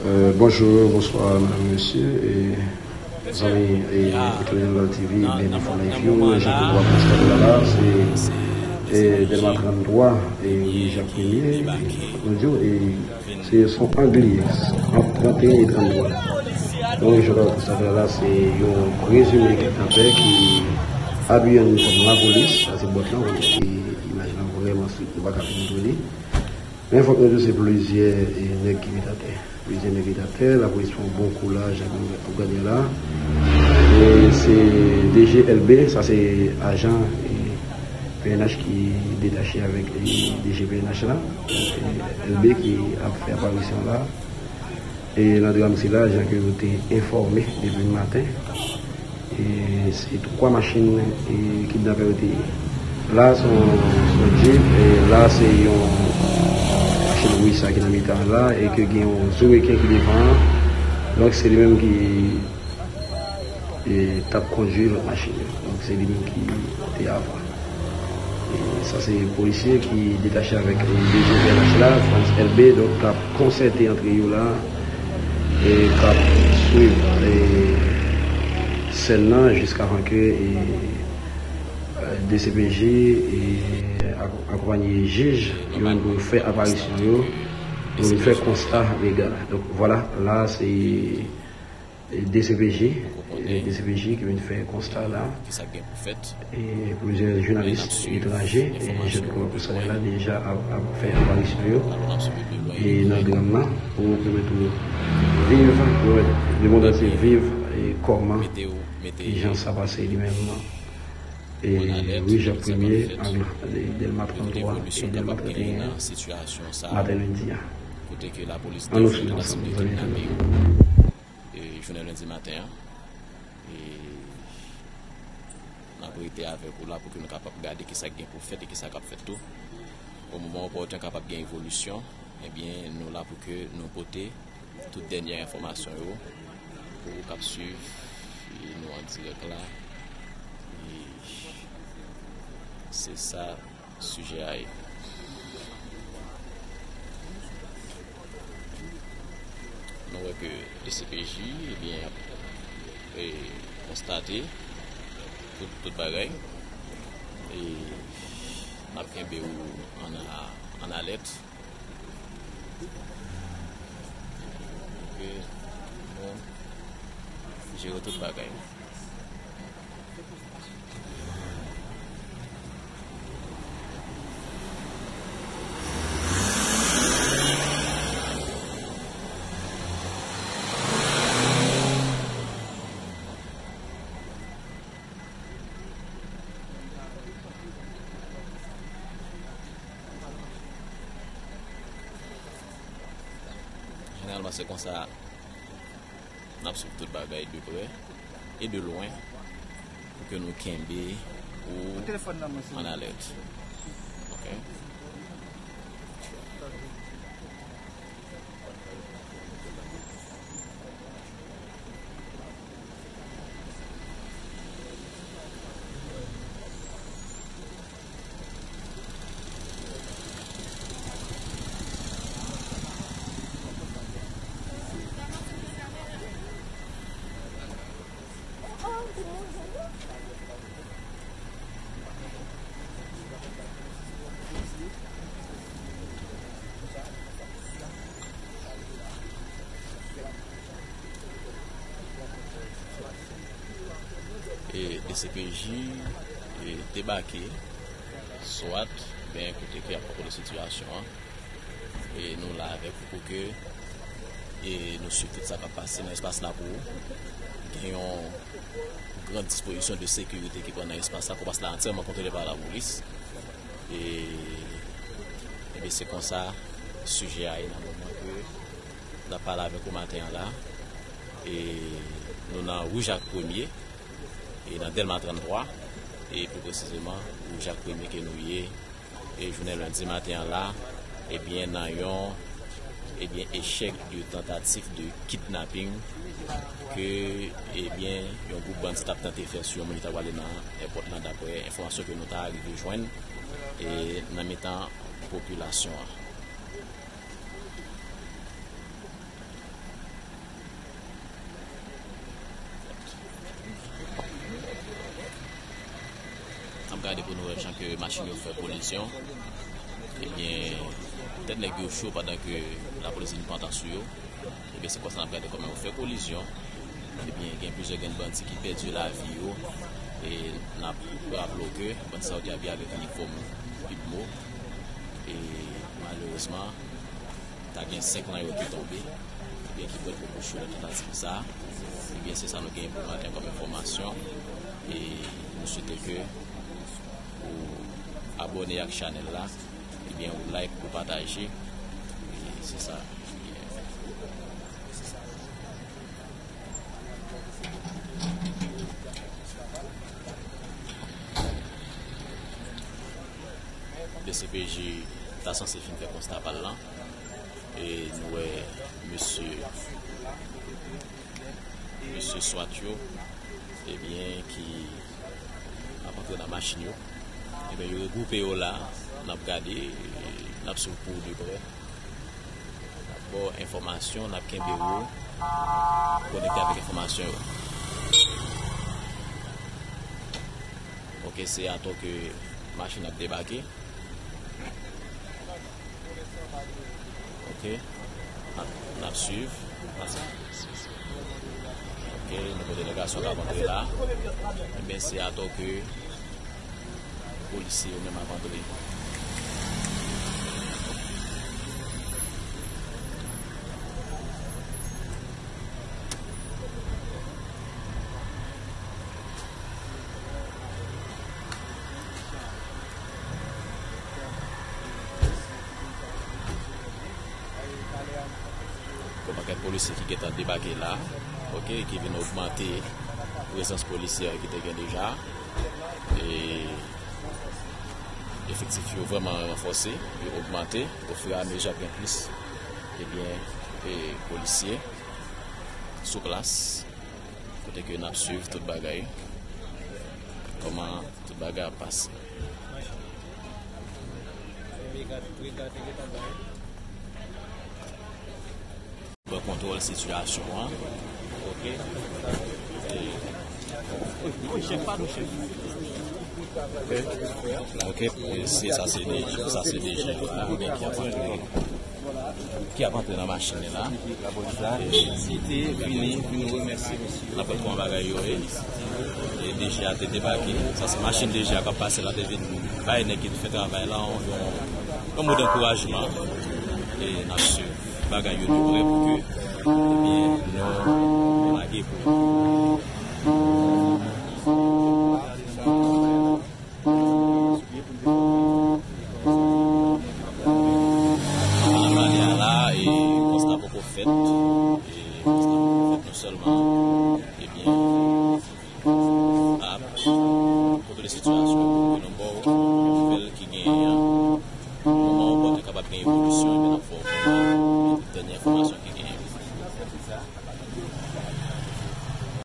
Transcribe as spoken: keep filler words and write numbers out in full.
Euh, bonjou, bonswa, medam, mesye, e zanmi, e entènèt Global T V, byenveni nan Live yo. Jan ke nou wè konstate la, se, e, Dèlma tranntwa, e, ri Jak Premye, e, nou di w, e, se, se yon angle, ant trannteyen e tranntwa. Donk, jan nou wè konstate la, se yon prezime kidnapè ki abiye an inifòm lapolis, sa se bòt lan, e imaj lan vrèman strik, nou pa ka fin montre li. Men fòk nou di w se plizyè, e, nèg ki met atè. Plizyè nèg met atè, lapolis fè yon bon kou la, jan nou ap gade la. E se D G L B, sa se ajan, e, P N H ki detache avèk, e, D G P N H la. E L B ki ap fè aparisyon la. E nan dram sila, jan ke nou te enfòme depi maten, e se twa machin, e, kidnapè yo te ye. La, se yon, se yon djip, e la, se yon machin Wisa ki nan mitan la, e ke gen yon zo reken ki devan an. Donk, se li menm ki, e, t ap kondui lòt machin yo. Donk, se li menm ki te avan. E sa se polisye ki detache avèk, e, D G P N H la, Frantz Elbé, donk k ap konsète antre yo la, e k ap swiv, e, sèn nan jiskavan ke, e, e, D C P J, e, ak-, akonpanye jij, yo menm pou yo fè aparisyon yo, pou yo fè konsta legal. Donk, vwala, la, se e D C P J, e D C P J ki vin fè konsta la. E plizyè jounalis etranje, e jan nou wè konstate la, deja ap, ap fè aparisyon yo, e nan dram nan, pou pèmèt ou viv, pou pèmèt lemonn antye viv, e kòman, kijan sa pase li menm, e ri Jak Premye, ang Dèlma tranntwa e Dèlma tranteyen, maten lendi a. Ann nou swiv ansanm, zanmi entènèt yo. E jounen lendi maten an, e n ap rete avèk ou la pou ke nou kapab gade kisa k gen pou fèt e kisa k ap fèt tou. O moman opòten kapab gen evolisyon, ebyen, nou la pou ke nou pote tout dènyè enfòmasyon yo pou ou k ap swiv, e, nou an dirèk la. E se sa sijè a ye. Nou wè ke D C P J, ebyen, ap, e, konstate tout, tout bagay. E n ap kenbe ou an, an alèt. Pou ke nou jere tout bagay. Jeneralman, se konsa. N ap swiv tout bagay de prè e de lwen pou ke nou kenbe ou an alèt. Ok. E D C P J, e, debake, swat, ben, kote ke y ap kontwole sitiyasyon an. E nou la avèk ou pou ke, e, nou swiv tout sa k ap pase nan espas la pou ou. Gen yon gran dispozisyon de sekirite ki pran nan espas la, pou espas la antyèman kontwole pa lapolis. E, ebyen, se konsa sijè a ye nan moman ke n ap pale avèk ou maten an la. E nou nan ri Jak Premye, e nan Dèlma tranntwa, e pi presizeman, ri Jak Premye ke nou ye, e jounen lendi maten an la, ebyen, nan yon, ebyen, echèk de tantativ de kidnaping ke, ebyen, yon gwoup bandi t ap tante fè sou yon moun ki ta prale nan èpòt lan, daprè enfòmasyon ke nou ta rive jwenn, e nan mitan popilasyon an. Pou nou wè jan ke machin yo fè kolizyon. Ebyen, tèt nèg yo cho pandan ke lapolis vin pran tan sou yo. Ebyen, se konsa n ap gade kòman yo fè kolizyon. Ebyen, gen plizyè grenn bandi ki pèdi lavi yo. E n ap raple w ke bandi sa yo te abiye avèk inifòm UDMO. E malerezman, ta gen senk nan yo ki tonbe, ebyen ki pran pou kouch yo nan tantativ sa a. Ebyen, se sa nou gen pou maten kòm enfòmasyon. E nou swete ke ou abòne ak chanèl la, ebyen, ou like, ou pataje. E se sa. D C P J ta sanse fin fè konsta pa l lan. E nou wè mesye, mesye swat yo, ebyen, ki ap antre nan machin yo. Ebyen, yo regwoupe yo la, n ap gade, n ap swiv pou de prè. N ap ba w enfòmasyon, n ap kenbe w konekte avèk enfòmasyon yo. Ok, se atò ke machin ap debake. Ok. N ap, n ap swiv. Ok, nou gen delegasyon k ap antre la. Ebyen, se atò ke polisye yo menm ap antre. Yon pakèt polisye ki gentan debake la, ok, ki vin ogmante prezans polisyè ki te gen deja. E efektif yo vrèman ranfòse, yo ogmante ofiramezi ap gen plis, ebyen, e polisye sou plas, kote ke n ap swiv tout bagay, kòman tout bagay ap pase. Pran kontwòl sitiyasyon an. Ok. Ok, e se sa se de, sa se de jen yo la, men ki ap antre, ki ap antre nan machin la. Site, vini, vini remèsye mesye. N ap wè kòman bagay yo ye. E D G a te debake. Sa se machin D G a k ap pase la, te vin bay nèg ki te fè travay la yon, yon, yon mo dankourajman. E n ap swiv bagay yo de prè pou ke, ebyen, nou, nou lage pou. Nan lane a la, e konsta poko fèt, e konsta poko fèt, non sèlman, ebyen, ap kontwole sitiyasyon pou ke nou ba w nouvèl ki genyen an. Moman opòten kapab gen evolisyon, ebyen, n ap fè w konnen dènye enfòmasyon ki genyen.